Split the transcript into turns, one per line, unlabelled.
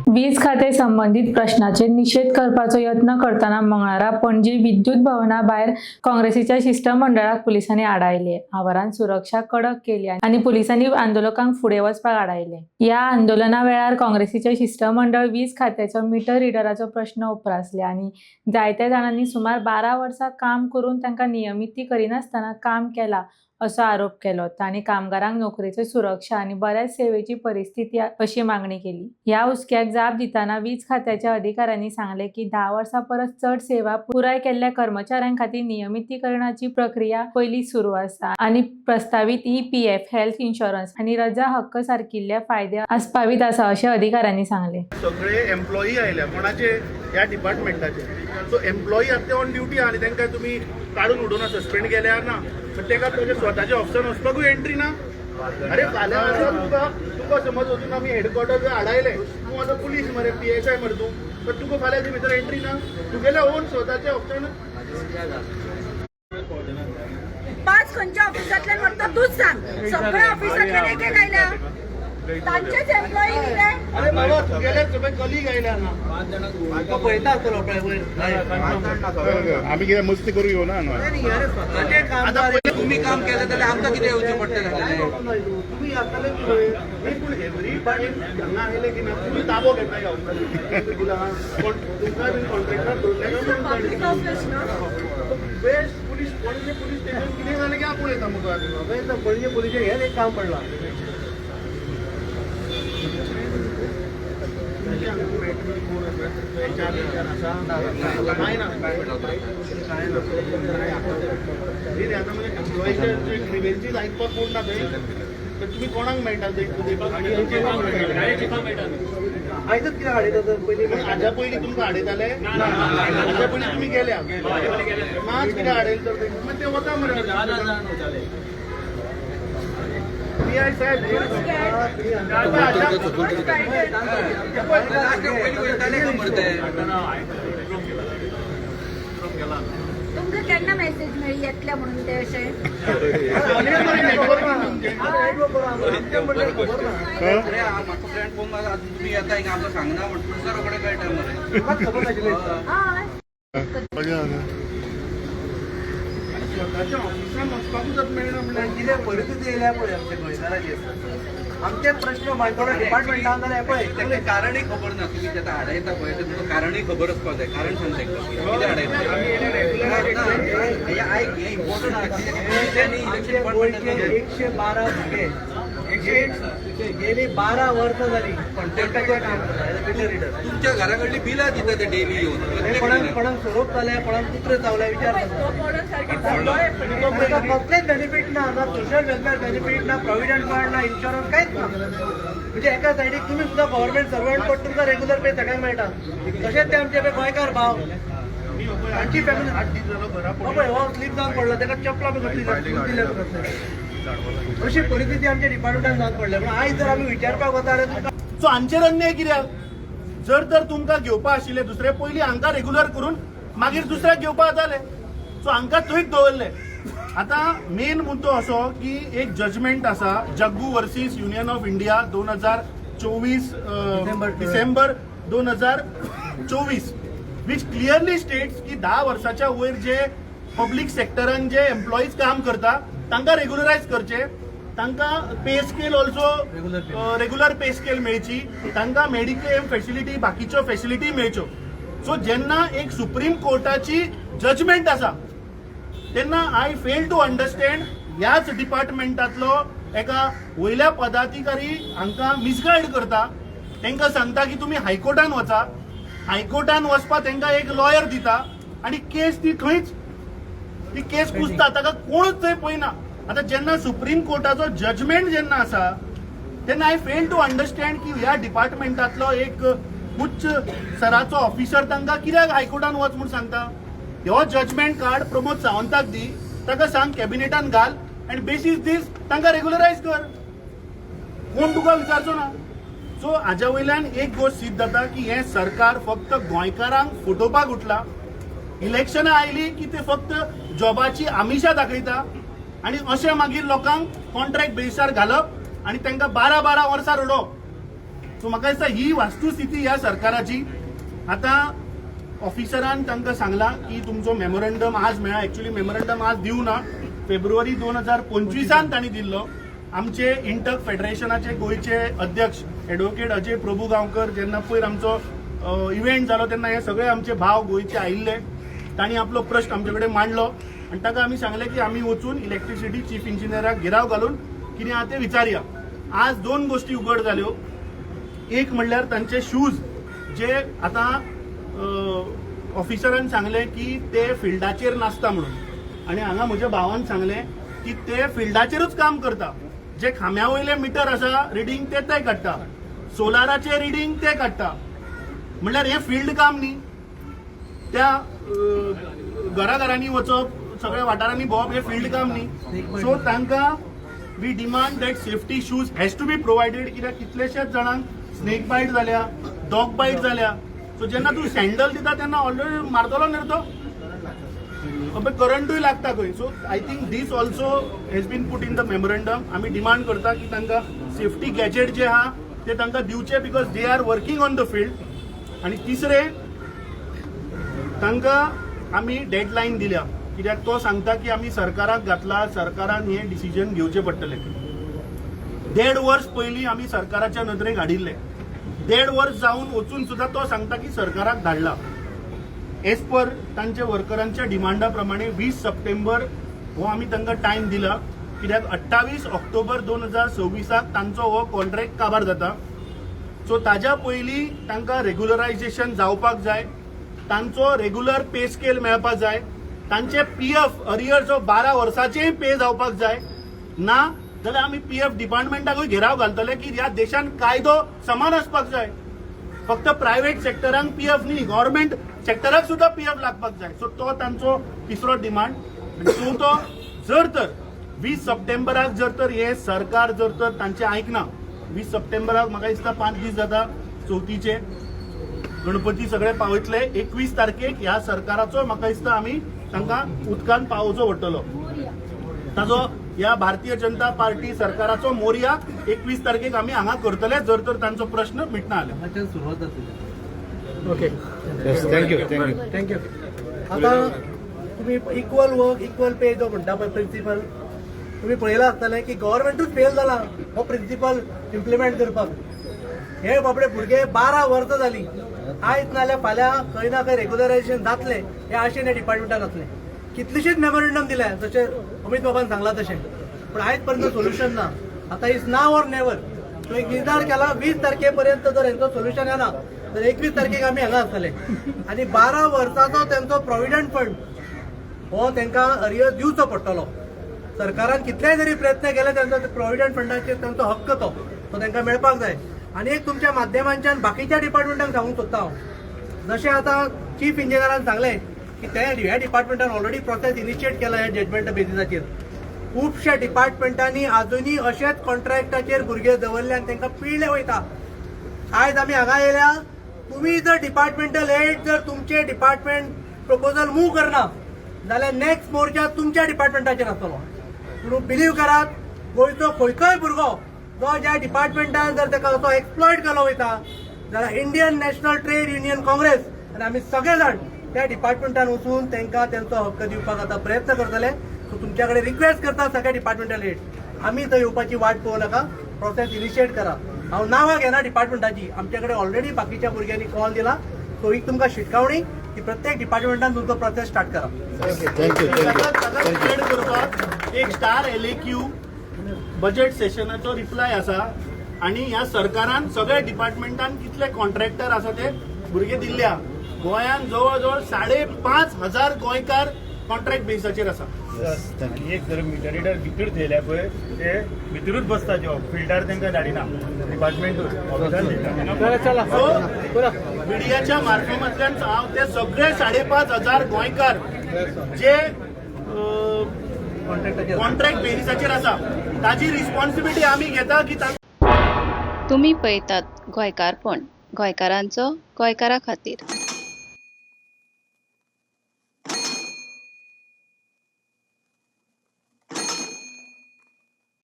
वीज खाते संबंदीत प्रश्नाचेर निशेध करपाचो यत्न करतना मंगळारा पणजी विद्युत भवना भायर काँग्रेसीच्या शिश्टमंडळाक पुलिसांनी आडायले. आवारान सुरक्षा कडक केली आनी पुलिसांनी आंदोलकांक फुडें वचपाक आडायले. ह्या आंदोलना वेळार काँग्रेसीचे शिश्टमंडळ वीज खात्याचो मिटर रिडराचो प्रश्न उप्रासले आनी जायत्या जाणांनी सुमार 12 वर्सां काम करून तांकां नियमिती करिनासतना काम केलां असो आरोप केलो. तांणी कामगारांक नोकरेची सुरक्षा आनी बऱ्या सेवेची परिस्थिती अशी मागणी केली. ह्या हुस्क्याक जाप दितना वीज खात्याच्या अधिकाऱ्यांनी सांगले की 10 वर्सां परस चड सेवा पुराय केल्ल्या कर्मचाऱ्यां खातीर नियमितीकरणाची प्रक्रिया पयलीं सुरू आसा आनी प्रस्तावीत ईपीएफ, हेल्थ इन्शुरन्स आनी रजा हक्क सारकिल्ले फायदे आस्पावीत आसा अशें अधिकाऱ्यांनी सांगलें.
सगळे एम्प्लॉई आयल्या कोणाचे ह्या डिपार्टमेंटाचे. सो एम्प्लॉई आतां ऑन ड्युटी आहा आनी तांकां तुमी काडून उडोवना, सस्पेंड केल्यार ना, पण ताका ताच्या स्वताच्या ऑफिसान वचपाकूय एंट्री ना. अरे, फाल्यां आसा तुका समज वचून आमी हेडक्वॉर्टर आडायले, तूं आतां पुलीस मरे, पीएसआय मरे तूं, पण तुका फाल्यां ती भितर एंट्री ना तुगेल्या ओन स्वताच्या ऑफिसान.
पाच खंयच्या ऑफिसांतल्यान व्हरता तूच सांग. सगळ्या ऑफिसांतल्यान एक एक आयल्या, तांचेच एम्प्लॉई कितें.
अरे बाबा, तुगेले सगळे कलीग आयल्या ना.
पळयता आसतलो पळय वयर.
आमी कितें मस्ती करू येवना न्हू.
स्वताचे कामगार.
तुम्ही काम केलं जाल्यार आमकां कितें येवचें पडटलें आसलें?
तुमी आसतले.
नाही, पूण एव्हरी टायम हांगा आयले की ना, तुमी ताबो घेता ह्या ऑफिसाचो. कोण तुमकां बीन कॉन्ट्रॅक्टर दवरले काय?
पब्लीक ऑफिस न्हू.
Best police, Panaji police station कितें जालें की आपूण येता मुखार.
पणजे पुलिशेक हें एक काम पडलां.
काय ना, काय ना, न्ही रे, आतां म्हणजे एम्प्लॉईचे ग्रिव्हन्सीस आयकपाक कोण ना थंय, तर तुमी कोणाक मेळटा ते?
आयजच कित्याक हाडयता तर पयलीं?
पूण हाज्या पयलीं तुमकां हाडयताले? हाज्या पयलीं तुमी गेल्या, मात कितें हाडयलें तर ते? मागीर ते वता मरे. पी I साहेब.
पयलीं वयताले खबर ते.
तुमकां केन्ना मेसेज मेळ्ळी येतले म्हणून ते अशें?
अरे, म्हाका फ्रेंड फोन मारला, अजून तुम्ही येता हिंगा आमकां सांगना म्हण. पुलिसां रोखडे कळटा मरे.
खबर नाशिल्ली.
हय.
स्वताच्या ऑफिसान वचपाकूच आतां मेळना म्हणल्यार.
कितें परिस्थिती येयल्या पळय आमच्या गोंयकाराचेर. आमचे प्रश्न मांडटलो डिपार्टमेंटान जाल्यार पळय.
ताका कारणय खबर ना. तुमी जे आतां हाडयता पळय, तें तुमकां कारणय खबर आसपाक जाय. कारण सांगता एकदां, कितें हाडयता? हें आयक, हें इम्पॉर्टंट आहा. कित्याक न्ही, इलेक्शन
आमचे गोंयचे
डिपार्टमेंटान
112 भुरगे गेली 12 वर्सां जाली कॉन्ट्रॅक्टाचेर काम करता, रिडर.
तुमच्या घरा कडली बिलां दिता ते डेली येवन.
कोणाक कोणाक सोरोप जाले, कोणाक कुत्रे चावले, विचार करता. कसलेच बेनिफीट ना, ना सोशल वेलफेअर बेनिफीट, ना प्रोव्हिडंट फंड, ना इन्शुरन्स, कांयच ना. म्हणजे एका सायडीक तुमी सुद्दां गव्हर्मेंट सर्वंट, पण तुमकां रेग्युलर पे सगळ्यांक मेळटा, तशेंच ते आमचे पळय गोंयकार भाव, तांची फॅमिली.
8 दीस जालो घरा.
हो पळय, हो स्लीप जावन पडला, ताका चपला बी कसली दिल्या कसले. अशी परिस्थिती आमच्या डिपार्टमेंटान जावन पडल्या. पण आयज जर आमी विचारपाक वता जाल्यार तुमकां
सो हांचेर अन्याय कित्याक? जर तर तुमकां घेवपा आशिल्ले दुसरे, पयलीं हांकां रेग्युलर करून मागीर दुसऱ्याक घेवपा जाताले. सो हांकां थंयच दवरले. आतां मेन मुद्दो असो की एक जजमेंट आसा, Jaggu versus union of India, 2024 December 2024, which clearly states की 10 वर्साच्या वयर जे पब्लीक सेक्टरान जे एम्प्लॉईज काम करता, तांकां रेग्युलरायज करचे, तांकां pay scale also, regular pay scale मेळची, तांकां मेडिक्लेम फॅसिलिटी, बाकीच्यो फॅसिलिटी मेळच्यो. सो जेन्ना एक सुप्रीम कोर्टाची जजमेंट आसा, तेन्ना I fail to understand ह्याच डिपार्टमेंटांतलो एका वयल्या पदाधिकारी हांकां मिसगायड करता. तांकां सांगता की तुमी हायकोर्टान वचा. हायकोर्टान वचपा तांकां एक लॉयर दिता आनी केस ती थंयच ती केस कुसता. ताका कोणूच थंय पळयना. आतां जेन्ना सुप्रीम कोर्टाचो जजमेंट जेन्ना आसा, तेन्ना I fail to understand की ह्या डिपार्टमेंटांतलो एक उच्च स्तराचो ऑफिसर तांकां कित्याक हायकोर्टान वच म्हूण सांगता. हो जजमेंट काड, प्रमोद सावंताक दी, ताका सांग कॅबिनेटान घाल आनी बेसीस दीस तांकां रेग्युलरायज कर. कोण तुका विचारचो ना. सो हाज्या वयल्यान एक गोश्ट सिद्ध जाता की हें सरकार फक्त गोंयकारांक फटोवपाक उठलां. इलेक्शनां आयली की ते फक्त जॉबाची आमिशा दाखयता आनी अशें मागीर लोकांक कॉन्ट्रॅक्ट बेसिसार घालप आनी तांकां 12 12 वर्सां रडोवप. सो म्हाका दिसता ही वास्तुस्थिती ह्या सरकाराची. आतां ऑफिसरान तांकां सांगलां की तुमचो मेमोरंडम आज मेळ्ळा. एक्च्युली मेमोरंडम आज दिवना, फेब्रुवारी 2025 तांणी दिल्लो. आमचे इंटक फेडरेशनाचे गोंयचे अध्यक्ष एडवोकेट अजय प्रभू गांवकर, जेन्ना पयर आमचो इव्हेंट जालो तेन्ना हे सगळे आमचे भाव गोंयचे आयिल्ले. तांणी आपलो प्रश्न आमचे कडेन मांडलो आनी ताका आमी सांगलें की आमी वचून इलेक्ट्रिसिटी चीफ इंजिनियराक घेराव घालून कितें आहा तें विचारया. आज दोन गोश्टी उगड जाल्यो. एक म्हणल्यार तांचे शूज, जे आतां ऑफिसरान सांगलें की ते फिल्डाचेर नासता म्हणून, आनी हांगा म्हज्या भावान सांगलें की ते फिल्डाचेरूच काम करता. जे खांब्या वयले मिटर आसा रिडींग ते ते काडटा, सोलाराचे रिडींग ते काडटा. म्हणल्यार हें फिल्ड काम न्ही. त्या घराघरांनी वचप, सगळ्या वाठारांनी भोंवप हें फिल्ड काम न्ही. सो तांकां we demand that safety shoes has to be provided, कित्याक कितलेशेच जाणांक स्नेक बायट जाल्या, डॉग बायट जाल्या. सो जेन्ना तूं सँडल दिता तेन्ना ऑलरेडी मारतलो न्ही तो, अबे करंटूय लागता खंय. So I think this also has been put in the memorandum. आमी डिमांड करता की तांकां सेफ्टी गॅजेट जे आहा ते तांकां दिवचे, because they are working on the field. आनी तिसरें, तांकां आमी डेडलायन दिल्या, कित्याक तो सांगता की आमी सरकाराक घातला, सरकारान हें डिसिजन घेवचें पडटलें. देड वर्स पयलीं आमी सरकाराच्या नदरेक हाडिल्लें. देड वर्स जावन वचून सुद्दां तो सांगता की सरकाराक धाडला. एज पर तांच्या वर्करांच्या डिमांडा प्रमाणे 20 सप्टेंबर हो आमी तांकां टायम दिला, कित्याक 28 ऑक्टोबर 2026 तांचो हो कॉन्ट्रॅक्ट काबार जाता. सो ताज्या पयलीं तांकां रेग्युलरायझेशन जावपाक जाय, तांचो रेग्युलर पे स्केल मेळपाक जाय, तांचे पीएफ अरियर्स 12 वर्साचेय पे जावपाक जाय. ना जाल्यार आमी पीएफ डिपार्टमेंटाकूय घेराव घालतले, की ह्या देशान कायदो समान आसपाक जाय. फक्त प्रायव्हेट सेक्टरांक पीएफ न्ही, गव्हर्मेंट सेक्टराक सुद्दां पीएफ लागपाक जाय. सो तो तांचो तिसरो डिमांड. आनी चवथो, जर तर 20 सप्टेंबराक जर तर हे सरकार जर तर तांचे आयकना, 20 सप्टेंबराक म्हाका दिसता 5 दीस जाता चवथीचे, गणपती सगळे पावयतले. 21 तारखेक ह्या सरकाराचो म्हाका दिसता आमी तांकां उदकान पावोवचो पडटलो. ताजो ह्या भारतीय जनता पार्टी सरकाराचो मोर्या 21 तारखेक आमी हांगा करतले, जर तर तांचो प्रश्न मिटना जाल्यार.
हांगाच्यान सुरवात जातली.
Okay.
Thank you, thank you.
Thank you.
आता तुम्ही इक्वल वर्क इक्वल पे जो म्हणटा पळय प्रिन्सिपल, तुम्ही पळयलां आसतलें की गव्हर्मेंटूच फेल जाला हो प्रिन्सिपल इम्प्लिमेंट करपाक. हे बाबडे भुरगे 12 वर्सां जाली, आयज नाल्यार फाल्यां खंय ना खंय रेग्युलरायझेशन जातलें हे आशेन ह्या डिपार्टमेंटान आसलें. कितलीशीच मेमोरेंडम दिल्या, जशें अमित बाबान सांगलां तशें, पूण आयज पर्यंत सोल्युशन ना. आतां is now or never. तो एक निर्धार केला, 20 तारखे पर्यंत जर हेंचो सोल्युशन येना तर 21 तारखेक आमी हांगा आसतले आनी 12 वर्साचो तेंचो प्रोविडंट फंड हो तांकां अरियर दिवचो पडटलो. सरकारान कितलेय जरी प्रयत्न केले, तांचो प्रोविडंट फंडाचेर तांचो हक्क तो तो तांकां मेळपाक जाय. आनी एक तुमच्या माध्यमांच्यान बाकीच्या डिपार्टमेंटांक सांगूंक सोदता हांव, जशें आतां चीफ इंजिनियरान सांगलें की ते ह्या डिपार्टमेंटान ऑलरेडी प्रोसेस इनिशिएट केला ह्या जजमेंटा बेसिसाचेर. खुबश्या डिपार्टमेंटांनी अजुनूय अशेच कॉन्ट्रॅक्टाचेर भुरगे दवरले आनी तांकां पिळले वयता. आयज आमी हांगा येयल्या, तुमी जर डिपार्टमेंटल हेड जर तुमचे डिपार्टमेंट प्रपोजल मूव करना जाल्यार नेक्स्ट मोर्चा तुमच्या डिपार्टमेंटाचेर आसतलो. पूण बिलीव करात, गोंयचो खंयचोय भुरगो जो ज्या डिपार्टमेंटान जर ताका असो एक्सप्लॉयट केलो वयता जाल्यार Indian national trade union Congress आनी आमी सगळे जाण त्या डिपार्टमेंटान वचून तांकां तेंचो हक्क दिवपाक आतां प्रयत्न करतले. सो तुमच्या कडेन रिक्वेस्ट करता, सगळ्या डिपार्टमेंटल हेड, आमी थंय येवपाची वाट पळोवं नाका, प्रोसेस इनिशिएट करा. हांव नांवां घेना डिपार्टमेंटाची, आमचे कडेन ऑलरेडी बाकीच्या भुरग्यांनी कॉल दिला. सो ही तुमकां शिटकावणी की प्रत्येक डिपार्टमेंटान तुमचो प्रोसेस स्टार्ट करा.
Thank you, thank you.
ताका एड करपाक एक स्टार एलएक्यू बजेट सेशनाचो रिप्लाय आसा आनी ह्या सरकारान सगळ्या डिपार्टमेंटान कितले कॉन्ट्रॅक्टर आसा ते भुरगे दिल्ले. गोंयांत जवळ जवळ 5500 गोंयकार कॉन्ट्रॅक्ट बेसाचेर आसा.
Thank you.
एक जर मिटर रिडर भितर थेयल्या पळय, ते भितरूच बसता जॉब फिल्डार, तांकां धाडिना डिपार्टमेंटूच ऑफिसान दिता.
चला.
सो मिडियाच्या मार्फतांतल्यान हांव ते सगळे 5500 गोंयकार जे
कॉन्ट्रॅक्टाचेर
कॉन्ट्रॅक्ट बेसिसाचेर आसा, ताजी रिस्पॉन्सिबिलिटी आमी घेता की तांकां
तुमी पळयतात गोंयकारपण, गोंयकारांचो गोंयकारा खातीर.